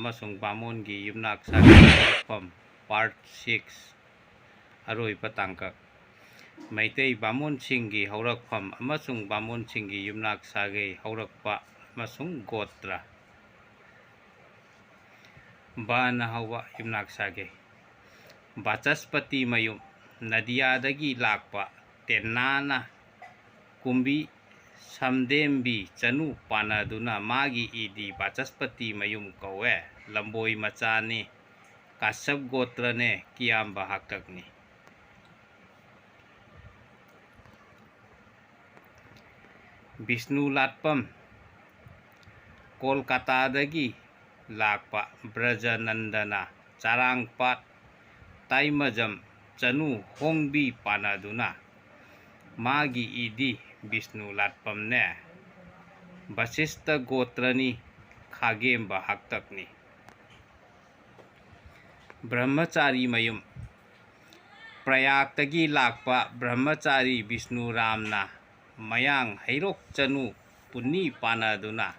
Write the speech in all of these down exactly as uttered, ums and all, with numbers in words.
ꯑꯃꯁꯨꯡ ꯕꯥꯃꯣꯟꯒꯤ ꯌꯨꯝꯅꯥꯛ ꯁꯥꯒꯩ ꯍꯧꯔꯛꯐꯝ꯫ Part six, ꯑꯔꯣꯏꯕ ꯇꯥꯡꯀꯛ꯫ ꯃꯩꯇꯩ ꯕꯥꯃꯣꯟꯁꯤꯡꯒꯤ ꯍꯧꯔꯛꯐꯝ ꯑꯃꯁꯨꯡ ꯕꯥꯃꯣꯟꯁꯤꯡꯒꯤ ꯌꯨꯝꯅꯥꯛ ꯁꯥꯒꯩ ꯍꯧꯔꯛꯄ ꯑꯃꯁꯨꯡ ꯒꯣꯇ꯭ꯔ꯫ ꯕꯅ ꯍꯧꯕ ꯌꯨꯝꯅꯥꯛ ꯁꯥꯒꯩ꯫ ꯕꯥꯆꯁꯄꯇꯤ ꯃꯌꯨꯝ꯫ ꯅꯗꯤꯌꯥꯗꯒꯤ ꯂꯥꯛꯄ ꯇꯦꯅꯥꯅ ꯀꯨꯝꯕꯤ ꯁꯝꯗꯦꯝꯕꯤ ꯆꯅꯨ ꯄꯥꯟꯅꯗꯨꯅ ꯃꯥꯒꯤ ꯏꯗꯤ ꯕꯥꯆꯁꯄꯇꯤ ꯃꯌꯨꯝ ꯀꯧꯋꯦ꯫ ꯂꯝꯕꯣꯏ ꯃꯆꯥꯅꯤ꯫ ꯀꯥꯁ꯭ꯌꯞ ꯒꯣꯇ꯭ꯔꯅꯦ꯫ ꯀꯤꯌꯥꯝꯕ ꯍꯥꯛꯇꯛꯅꯤ꯫ ꯕꯤꯁꯅꯨ ꯂꯥꯠꯄꯝ꯫ ꯀꯣꯜꯀꯥꯇꯥꯗꯒꯤ ꯂꯥꯛꯄ ꯕ꯭ꯔꯖꯅꯟꯗꯅ ꯆꯔꯥꯡꯄꯥꯠ ꯇꯥꯏꯃꯖꯝ ꯆꯅꯨ ꯍꯣꯡꯕꯤ ꯄꯥꯟꯅꯗꯨꯅ ꯃꯥꯒꯤ ꯏꯗꯤ ꯕꯤꯁꯅꯨ ꯂꯥꯠꯄꯝꯅꯦ꯫ ꯕꯁꯤꯁꯇ ꯒꯣꯇ꯭ꯔꯅꯤ꯫ ꯈꯥꯒꯦꯝꯕ ꯍꯥꯛꯇꯛꯅꯤ꯫ ꯕ꯭ꯔꯍ꯭ꯃꯆꯥꯔꯤ ꯃꯌꯨꯝ꯫ ꯄ꯭ꯔꯌꯥꯒꯇꯒꯤ ꯂꯥꯛꯄ ꯕ꯭ꯔꯍ꯭ꯃꯆꯥꯔꯤ ꯕꯤꯁꯅꯨꯔꯥꯝꯅ ꯃꯌꯥꯡ ꯍꯩꯔꯣꯛ ꯆꯅꯨ ꯄꯨꯟꯅꯤ ꯄꯥꯟꯅꯗꯨꯅ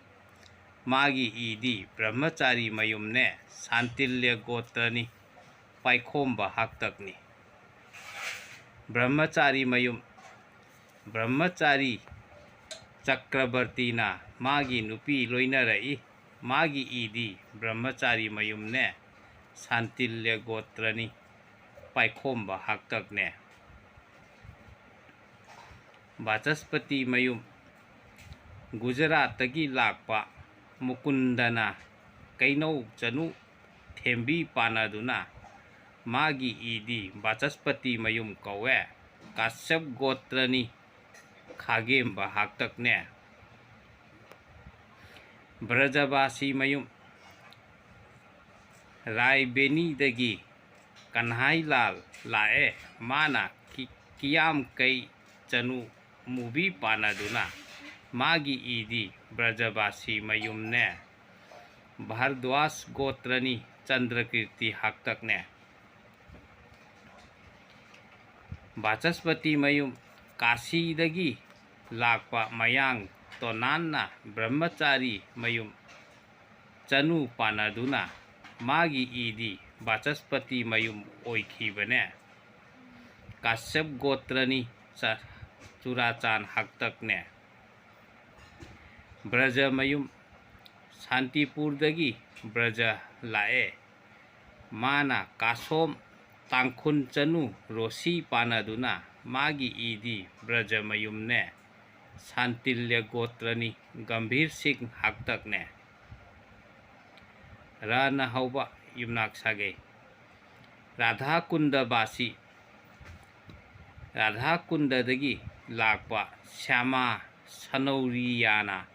ꯃꯥꯒꯤ ꯏꯗꯤ ꯕ꯭ꯔꯍ꯭ꯃꯆꯥꯔꯤ ꯃꯌꯨꯝꯅꯦ꯫ ꯁꯥꯟꯇꯤꯜꯌ ꯒꯣꯇ꯭ꯔꯅꯤ꯫ ꯄꯥꯏꯈꯣꯝꯕ ꯍꯥꯛꯇꯛꯅꯤ꯫ ꯕ꯭ꯔꯍ꯭ꯃꯆꯥꯔꯤ ꯃꯌꯨꯝ꯫ ꯕ꯭ꯔꯍ꯭ꯃꯆꯥꯔꯤ ꯆꯀ꯭ꯔꯕꯔꯇꯤꯅ ꯃꯥꯒꯤ ꯅꯨꯄꯤ ꯂꯣꯏꯅꯔꯛꯏ꯫ ꯃꯥꯒꯤ ꯏꯗꯤ ꯕ꯭ꯔꯍ꯭ꯃꯆꯥꯔꯤ ꯃꯌꯨꯝꯅꯦ꯫ ꯁꯥꯟꯇꯤꯜꯌ ꯒꯣꯇ꯭ꯔꯅꯤ꯫ ꯄꯥꯏꯈꯣꯝꯕ ꯍꯥꯛꯇꯛꯅꯦ꯫ ꯕꯥꯆꯁꯄꯇꯤ ꯃꯌꯨꯝ꯫ ꯒꯨꯖꯔꯥꯠꯇꯒꯤ ꯂꯥꯛꯄ ꯃꯨꯀꯨꯟꯗꯅ ꯀꯩꯅꯧ ꯆꯅꯨ ꯊꯦꯝꯕꯤ ꯄꯥꯟꯅꯗꯨꯅ ꯃꯥꯒꯤ ꯏꯗꯤ ꯕꯥꯆꯁꯄꯇꯤ ꯃꯌꯨꯝ ꯀꯧꯋꯦ꯫ ꯀꯥꯁ꯭ꯌꯞ ꯒꯣꯇ꯭ꯔꯅꯤ꯫ ꯈꯥꯒꯦꯝꯕ ꯍꯥꯛꯇꯛꯅꯦ꯫ ꯕ꯭ꯔꯖꯕꯥꯁꯤ ꯃꯌꯨꯝ꯫ ꯔꯥꯏꯕꯦꯅꯤꯗꯒꯤ ꯀꯟꯍꯥꯏꯂꯥꯜ ꯂꯥꯛꯑꯦ꯫ ꯃꯥꯅ ꯀꯤ-, ꯀꯤꯌꯥꯝ ꯀꯩ ꯆꯅꯨ ꯃꯨꯕꯤ ꯄꯥꯟꯅꯗꯨꯅ ꯃꯥꯒꯤ ꯏꯗꯤ ꯕ꯭ꯔꯖꯕꯥꯁꯤ ꯃꯌꯨꯝꯅꯦ꯫ ꯚꯥꯔꯗ꯭ꯋꯥꯖ ꯒꯣꯇ꯭ꯔꯅꯤ꯫ ꯆꯟꯗ꯭ꯔꯀꯤꯔꯇꯤ ꯍꯥꯛꯇꯛꯅꯦ꯫ ꯕꯥꯆꯁꯄꯇꯤ ꯃꯌꯨꯝ꯫ ꯀꯥꯁꯤꯗꯒꯤ ꯂꯥꯛꯄ ꯃꯌꯥꯡ ꯇꯣꯅꯥꯟꯅ ꯕ꯭ꯔꯍ꯭ꯃꯆꯥꯔꯤ ꯃꯌꯨꯝ ꯆꯅꯨ ꯄꯥꯟꯅꯗꯨꯅ ꯃꯥꯒꯤ ꯏꯗꯤ ꯕꯥꯆꯁꯄꯇꯤ ꯃꯌꯨꯝ ꯑꯣꯏꯈꯤꯕꯅꯦ꯫ ꯀꯥꯁ꯭ꯌꯞ ꯒꯣꯇ꯭ꯔꯅꯤ꯫ ꯆ-, ꯆꯨꯔꯥꯆꯥꯟ ꯍꯥꯛꯇꯛꯅꯦ꯫ ꯕ꯭ꯔꯖ ꯃꯌꯨꯝ꯫ ꯁꯥꯟꯇꯤꯄꯨꯔꯗꯒꯤ ꯕ꯭ꯔꯖ ꯂꯥꯛꯑꯦ꯫ ꯃꯥꯅ ꯀꯥꯁꯣꯝ ꯇꯥꯡꯈꯨꯜ ꯆꯅꯨ ꯔꯣꯁꯤ ꯄꯥꯟꯅꯗꯨꯅ ꯃꯥꯒꯤ ꯏꯗꯤ ꯕ꯭ꯔꯖ ꯃꯌꯨꯝꯅꯦ꯫ ꯁꯥꯟꯇꯤꯜꯌ ꯒꯣꯇ꯭ꯔꯅꯤ꯫ ꯒꯝꯚꯤꯔ ꯁꯤꯡ ꯍꯥꯛꯇꯛꯅꯦ꯫ ꯔꯅ ꯍꯧꯕ ꯌꯨꯝꯅꯥꯛ ꯁꯥꯒꯩ꯫ ꯔꯥꯙꯥꯀꯨꯟꯗꯕꯥꯁꯤ꯫ ꯔꯥꯙꯥꯀꯨꯟꯗꯗꯒꯤ ꯂꯥꯛꯄ ꯁ꯭ꯌꯥꯃꯥ ꯁꯅꯧꯔꯤꯌꯥꯅ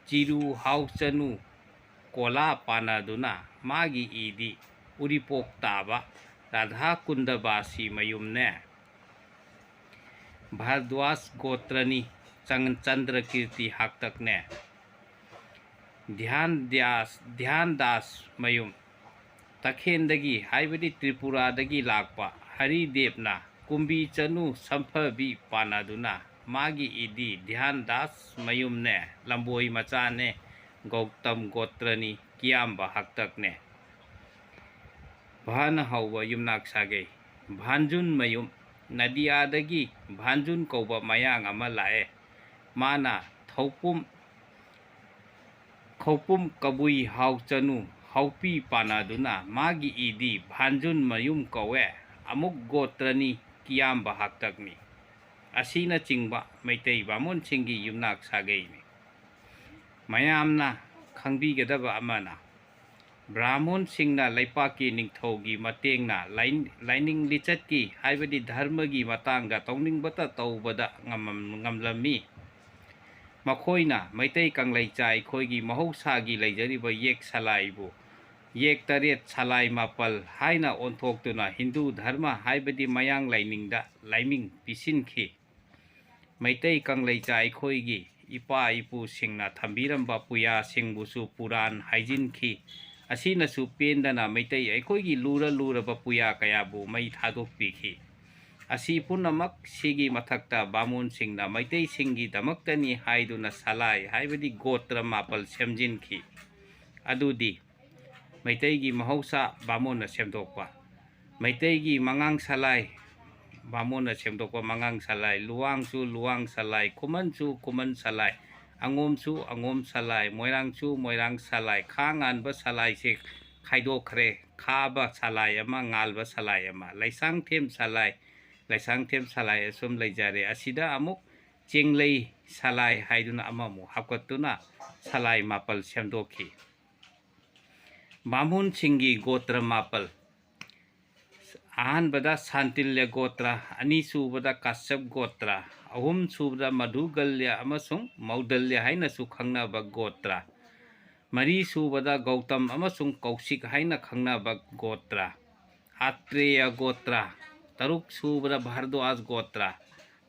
ꯆꯤꯔꯨ ꯍꯥꯎꯆꯅꯨ ꯀꯣꯂꯥ ꯄꯥꯟꯅꯗꯨꯅ ꯃꯥꯒꯤ ꯏꯗꯤ ꯎꯔꯤꯄꯣꯛ ꯇꯥꯕ ꯔꯥꯙꯥꯀꯨꯟꯗꯕꯥꯁꯤ ꯃꯌꯨꯝꯅꯦ꯫ ꯚꯥꯔꯗ꯭ꯋꯥꯖ ꯒꯣꯇ꯭ꯔꯅꯤ꯫ ꯆꯪ-, ꯆꯟꯗ꯭ꯔꯀꯤꯔꯇꯤ ꯍꯥꯛꯇꯛꯅꯦ꯫ ꯙ꯭ꯌꯥꯟ ꯗ꯭ꯌꯥꯁ-, ꯙ꯭ꯌꯥꯟ ꯗꯥꯁ ꯃꯌꯨꯝ꯫ ꯇꯈꯦꯟꯗꯒꯤ ꯍꯥꯏꯕꯗꯤ ꯇ꯭ꯔꯤꯄꯨꯔꯥꯗꯒꯤ ꯂꯥꯛꯄ ꯍꯔꯤꯗꯦꯕꯅ ꯀꯨꯝꯕꯤ ꯆꯅꯨ ꯁꯝꯐꯕꯤ ꯄꯥꯟꯅꯗꯨꯅ ꯃꯥꯒꯤ ꯏꯗꯤ ꯙ꯭ꯌꯥꯟ ꯗꯥꯁ ꯃꯌꯨꯝꯅꯦ꯫ ꯂꯝꯕꯣꯏ ꯃꯆꯥꯅꯦ꯫ ꯒꯧꯇꯝ ꯒꯣꯇ꯭ꯔꯅꯤ꯫ ꯀꯤꯌꯥꯝꯕ ꯍꯥꯛꯇꯛꯅꯦ꯫ ꯚꯅ ꯍꯧꯕ ꯌꯨꯝꯅꯥꯛ ꯁꯥꯒꯩ꯫ ꯚꯥꯟꯖꯨꯟ ꯃꯌꯨꯝ꯫ ꯅꯗꯤꯌꯥꯗꯒꯤ ꯚꯥꯟꯖꯨꯟ ꯀꯧꯕ ꯃꯌꯥꯡ ꯑꯃ ꯂꯥꯛꯑꯦ꯫ ꯃꯥꯅ ꯊꯧꯄꯨꯝ, ꯈꯧꯄꯨꯝ ꯀꯕꯨꯏ ꯍꯥꯎꯆꯅꯨ ꯍꯥꯎꯄꯤ ꯄꯥꯟꯅꯗꯨꯅ ꯃꯥꯒꯤ ꯏꯗꯤ ꯚꯥꯟꯖꯨꯟ ꯃꯌꯨꯝ ꯀꯧꯋꯦ꯫ ꯑꯃꯨꯛ ꯒꯣꯇ꯭ꯔꯅꯤ꯫ ꯀꯤꯌꯥꯝꯕ ꯍꯥꯛꯇꯛꯅꯤ꯫ ꯑꯁꯤꯅꯆꯤꯡꯕ ꯃꯩꯇꯩ ꯕꯥꯃꯣꯟꯁꯤꯡꯒꯤ ꯌꯨꯝꯅꯥꯛ ꯁꯥꯒꯩꯅꯤ꯫ ꯃꯌꯥꯝꯅ ꯈꯪꯕꯤꯒꯗꯕ ꯑꯃꯅ, ꯕ꯭ꯔꯥꯍꯃꯣꯟꯁꯤꯡꯅ ꯂꯩꯄꯥꯛꯀꯤ ꯅꯤꯡꯊꯧꯒꯤ ꯃꯇꯦꯡꯅ ꯂꯥꯏ-, ꯂꯥꯏꯅꯤꯡ ꯂꯤꯆꯠꯀꯤ ꯍꯥꯏꯕꯗꯤ ꯙꯔꯃꯒꯤ ꯃꯇꯥꯡꯗ ꯇꯧꯅꯤꯡꯕꯇ ꯇꯧꯕꯗ ꯉꯝꯃꯝ-, ꯉꯝꯂꯝꯃꯤ꯫ ꯃꯈꯣꯏꯅ ꯃꯩꯇꯩ ꯀꯪꯂꯩꯆꯥ ꯑꯩꯈꯣꯏꯒꯤ ꯃꯍꯧꯁꯥꯒꯤ ꯂꯩꯖꯔꯤꯕ ꯌꯦꯛ ꯁꯂꯥꯏꯕꯨ ꯌꯦꯛ ꯇꯔꯦꯠ ꯁꯂꯥꯏ ꯃꯥꯄꯜ ꯍꯥꯏꯅ ꯑꯣꯟꯊꯣꯛꯇꯨꯅ ꯍꯤꯟꯗꯨ ꯙꯔꯃ ꯍꯥꯏꯕꯗꯤ ꯃꯌꯥꯡ ꯂꯥꯏꯅꯤꯡꯗ ꯂꯥꯏꯃꯤꯡ ꯄꯤꯁꯤꯟꯈꯤ꯫ ꯃꯩꯇꯩ ꯀꯪꯂꯩꯆꯥ ꯑꯩꯈꯣꯏꯒꯤ ꯏꯄꯥ ꯏꯄꯨꯁꯤꯡꯅ ꯊꯝꯕꯤꯔꯝꯕ ꯄꯨꯌꯥꯁꯤꯡꯕꯨꯁꯨ ꯄꯨꯔꯥꯟ ꯍꯥꯏꯖꯤꯟꯈꯤ꯫ ꯑꯁꯤꯅꯁꯨ ꯄꯦꯟꯗꯅ ꯃꯩꯇꯩ ꯑꯩꯈꯣꯏꯒꯤ ꯂꯨꯔ ꯂꯨꯔꯕ ꯄꯨꯌꯥ ꯀꯌꯥꯕꯨ ꯃꯩ ꯊꯥꯗꯣꯛꯄꯤꯈꯤ꯫ ꯑꯁꯤ ꯄꯨꯝꯅꯃꯛ ꯁꯤꯒꯤ ꯃꯊꯛꯇ ꯕꯥꯃꯣꯟꯁꯤꯡꯅ ꯃꯩꯇꯩꯁꯤꯡꯒꯤꯗꯃꯛꯇꯅꯤ ꯍꯥꯏꯗꯨꯅ ꯁꯂꯥꯏ ꯍꯥꯏꯕꯗꯤ ꯒꯣꯇ꯭ꯔ ꯃꯥꯄꯜ ꯁꯦꯝꯖꯤꯟꯈꯤ꯫ ꯑꯗꯨꯗꯤ ꯃꯩꯇꯩꯒꯤ ꯃꯍꯧꯁꯥ ꯕꯥꯃꯣꯟꯅ ꯁꯦꯝꯗꯣꯛꯄ, ꯃꯩꯇꯩꯒꯤ ꯃꯉꯥꯡ ꯁꯂꯥꯏ ꯕꯥꯃꯣꯟꯅ ꯁꯦꯝꯗꯣꯛꯄ ꯃꯉꯥꯡ ꯁꯂꯥꯏ, ꯂꯨꯋꯥꯡꯁꯨ ꯂꯨꯋꯥꯡ ꯁꯂꯥꯏ, ꯈꯨꯃꯟꯁꯨ ꯈꯨꯃꯟ ꯁꯂꯥꯏ, ꯑꯉꯣꯝꯁꯨ ꯑꯉꯣꯝ ꯁꯂꯥꯏ, ꯃꯣꯏꯔꯥꯡꯁꯨ ꯃꯣꯏꯔꯥꯡ ꯁꯂꯥꯏ, ꯈꯥ ꯉꯥꯟꯕ ꯁꯂꯥꯏꯁꯦ ꯈꯥꯏꯗꯣꯛꯈ꯭ꯔꯦ꯫ ꯈꯥꯕ ꯁꯂꯥꯏ ꯑꯃ, ꯉꯥꯜꯕ ꯁꯂꯥꯏ ꯑꯃ, ꯂꯩꯁꯥꯡꯊꯦꯝ ꯁꯂꯥꯏ, ꯂꯩꯁꯥꯡꯊꯦꯝ ꯁꯂꯥꯏ ꯑꯁꯨꯝ ꯂꯩꯖꯔꯦ꯫ ꯑꯁꯤꯗ ꯑꯃꯨꯛ ꯆꯦꯡꯂꯩ ꯁꯂꯥꯏ ꯍꯥꯏꯗꯨꯅ ꯑꯃꯃꯨꯛ ꯍꯥꯞꯀꯠꯇꯨꯅ ꯁꯂꯥꯏ ꯃꯥꯄꯜ ꯁꯦꯝꯗꯣꯛꯈꯤ꯫ ꯕꯥꯃꯣꯟꯁꯤꯡꯒꯤ ꯒꯣꯇ꯭ꯔ ꯃꯥꯄꯜ꯫ ꯑꯍꯥꯟꯕꯗ ꯁꯥꯟꯇꯤꯜꯌ ꯒꯣꯇ꯭ꯔ, ꯑꯅꯤꯁꯨꯕꯗ ꯀꯥꯁ꯭ꯌꯞ ꯒꯣꯇ꯭ꯔ, ꯑꯍꯨꯝꯁꯨꯕꯗ ꯃꯙꯨꯒꯜꯌ ꯑꯃꯁꯨꯡ ꯃꯧꯗꯜꯌ ꯍꯥꯏꯅꯁꯨ ꯈꯪꯅꯕ ꯒꯣꯇ꯭ꯔ, ꯃꯔꯤꯁꯨꯕꯗ ꯒꯧꯇꯝ ꯑꯃꯁꯨꯡ ꯀꯧꯁꯤꯛ ꯍꯥꯏꯅ ꯈꯪꯅꯕ ꯒꯣꯇ꯭ꯔ, ꯑꯇ꯭ꯔꯦꯌ ꯒꯣꯇ꯭ꯔ, ꯇꯔꯨꯛꯁꯨꯕꯗ ꯚꯥꯔꯗ꯭ꯋꯥꯖ ꯒꯣꯇ꯭ꯔ,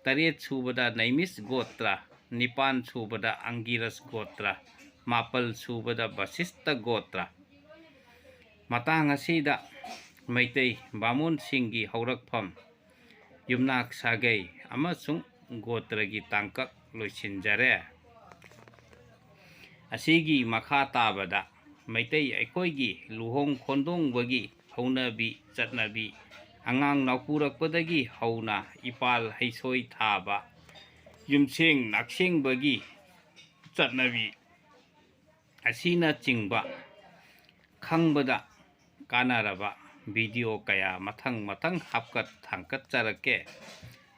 ꯇꯔꯦꯠꯁꯨꯕꯗ ꯅꯩꯃꯤꯁ ꯒꯣꯇ꯭ꯔ, ꯅꯤꯄꯥꯟꯁꯨꯕꯗ ꯑꯪꯒꯤꯔꯁ ꯒꯣꯇ꯭ꯔ, ꯃꯥꯄꯜꯁꯨꯕꯗ ꯕꯁꯤꯁ꯭ꯇ ꯒꯣꯇ꯭ꯔ꯫ ꯃꯇꯥꯡ ꯑꯁꯤꯗ ꯃꯩꯇꯩ ꯕꯥꯃꯣꯟꯁꯤꯡꯒꯤ ꯍꯧꯔꯛꯐꯝ, ꯌꯨꯝꯅꯥꯛ ꯁꯥꯒꯩ ꯑꯃꯁꯨꯡ ꯒꯣꯇ꯭ꯔꯒꯤ ꯇꯥꯡꯀꯛ ꯂꯣꯏꯁꯤꯟꯖꯔꯦ꯫ ꯑꯁꯤꯒꯤ ꯃꯈꯥ ꯇꯥꯕꯗ ꯃꯩꯇꯩ ꯑꯩꯈꯣꯏꯒꯤ ꯂꯨꯍꯣꯡ ꯈꯣꯟꯗꯣꯡꯕꯒꯤ ꯍꯧꯅꯕꯤ ꯆꯠꯅꯕꯤ, ꯑꯉꯥꯡ ꯅꯥꯎꯄꯨꯔꯛꯄꯗꯒꯤ ꯍꯧꯅ ꯏꯄꯥꯜ ꯍꯩꯁꯣꯏ ꯊꯥꯕ, ꯌꯨꯝꯁꯦꯡ ꯅꯥꯛꯁꯦꯡꯕꯒꯤ ꯆꯠꯅꯕꯤ ꯑꯁꯤꯅꯆꯤꯡꯕ ꯈꯪꯕꯗ ꯀꯥꯟꯅꯔꯕ ꯚꯤꯗꯤꯑꯣ ꯀꯌꯥ ꯃꯊꯪ ꯃꯊꯪ ꯍꯥꯞꯀꯠ ꯊꯥꯡꯀꯠꯆꯔꯛꯀꯦ꯫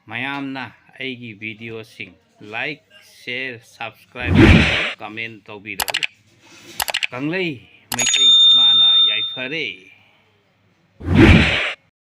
ꯃꯌꯥꯝꯅ ꯑꯩꯒꯤ ꯚꯤꯗꯤꯑꯣꯁꯤꯡ like, share, subscribe, comment ꯇꯧꯕꯤꯔꯛꯎ꯫ ꯀꯪꯂꯩ ꯃꯩꯇꯩ ꯏꯃꯥꯅ ꯌꯥꯏꯐꯔꯦ꯫